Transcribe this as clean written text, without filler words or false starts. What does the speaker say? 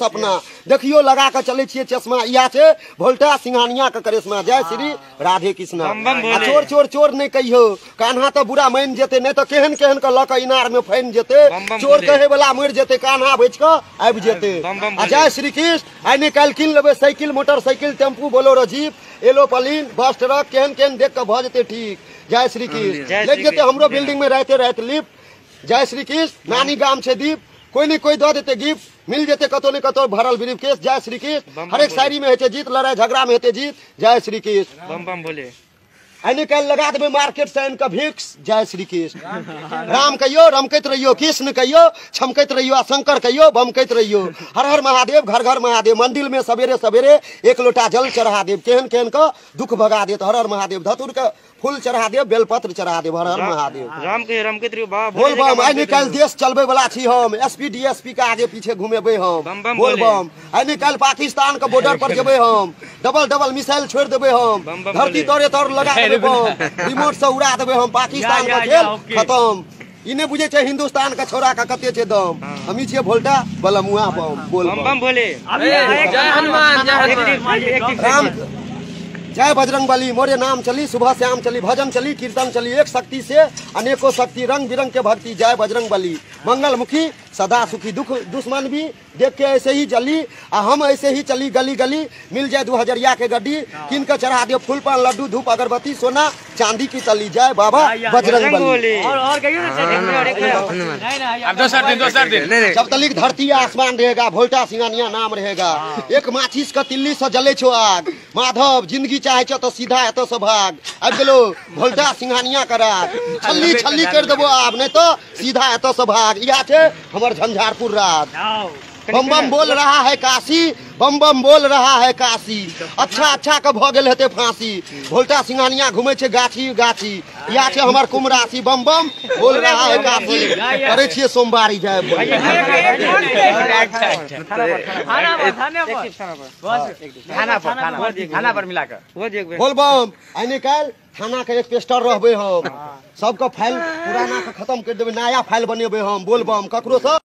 सपना देखियो लगा के चलै छियै चश्मा इएह छै भोल्टा सिंघानिया के करिश्मा। जय श्री राधे कृष्ण। आ चोर चोर चोर नहि कहियो, कान्हा तऽ बुरा मानि जेतै, नहि तऽ केहन केहन के लऽ के इनार में फैन जेतै। चोर कहे वाला मरि जेतै, कान्हा बचि कऽ आबि जेतै। आ जय श्री कृष्ण। आइ नहि काल्हि कीन लेबै cycle, motorcycle, tempo, Bolero, jeep, aeroplane, bus, truck, केहन केहन देख कऽ भऽ जेतै ठीक। जय श्री कृष्ण। लागि जेतै हमरो बिल्डिंग में राते राति लिफ्ट। जय श्री कृष्ण। नानी गाम छै दीप, कोई ने कोई दऽ देतै गिफ्ट, मिल जेतै कतौ ने कतौ भरल ब्रीफ केस। जय श्री कृष्ण। हरेक शायरी में हेतै जीत, लड़ाई झगड़ा में हेतै जीत। जय श्री कृष्ण। बम बम भोले। आइ नहि काल्हि लगा देबै मार्केट से आनि कऽ भिक्स। जय श्री कृष्ण। राम कहियो रमकैत रहियो, कृष्ण कहियो छमकैत रहियो, आ शंकर कहियो बमकैत रहियो। हर हर महादेव, घर घर महादेव। मंदिर में सवेरे सवेरे एक लोटा जल चढ़ा देब, केहन केहन के दुख भगा देत। हर हर महादेव। धतूर के फूल चढ़ा देब, बेलपत्र चढ़ा देब। हर हर महादेव। राम कहियो रमकैत रहियो बाबा। बोल बम। आइ नहि काल्हि देश चलबै वाला छी हम, एसपी डीएसपी के आगे पीछे घुमेबै हम। बोल बम। आइ नहि काल्हि पाकिस्तान के बॉर्डर पर जेबै हम, डबल डबल मिसाइल छोड़ि देबै हम, धरती तोरे तर लगा देबै बम, रिमोट से उड़ा देबै हम। पाकिस्तान के खेल खत्म। ई नहि बुझै छै हिंदुस्तान के छौड़ा के कते छै दम। हम ई छियै भोल्टा बलमुआ बम। बोल बम भोले। जय हनुमान, जय हनुमान। राम जय बजरंग बली। मोरे नाम चली, सुबह श्याम चली, भजन चली, कीर्तन चली, एक शक्ति से अनेकों शक्ति, रंग बिरंग के भक्ति। जय बजरंग बली। मंगल मुखी सदा सुखी, दुख दुश्मन भी देख के ऐसे ही जली, आ हम ऐसे ही चली गली गली। मिल जाए 2000 के गड्डी, किन के चढ़ा दियो फूल पान लड्डू, धूप अगरबत्ती, सोना चांदी की तली। जय बाबा बजरंग बली। जब तलिक धरती आसमान रहेगा, भोल्टा सिंघानिया नाम रहेगा। एक माचिस के तिल्ली से जले छो आग, माधव जिंदगी चाहे छो तो सीधा एतऽ से भाग। आबि गेलो भोल्टा सिंघानिया के राग, छल्ली छल्ली कर देबो आब, नहीं तो सीधा एतऽ से भाग। इएह छै हमर झंझारपुर राज। बम बम बोल रहा है काशी, बम बम बोल रहा है काशी। अच्छा अच्छा के भऽ गेल हेतै फांसी। भोल्टा सिंघानिया घुमै छै गाछी गाछी। इएह छै हमर कुंभ राशि। बम बम बोल रहा है काशी। करै छियै सोमवारी। जय बोल बम। आइ नहि काल्हि थाना के एक पेस्टर रहबै हम, सबके फाइल पुराना के खत्म करि देबै, नया फाइल बनेबै हम। बोल बम। ककरो से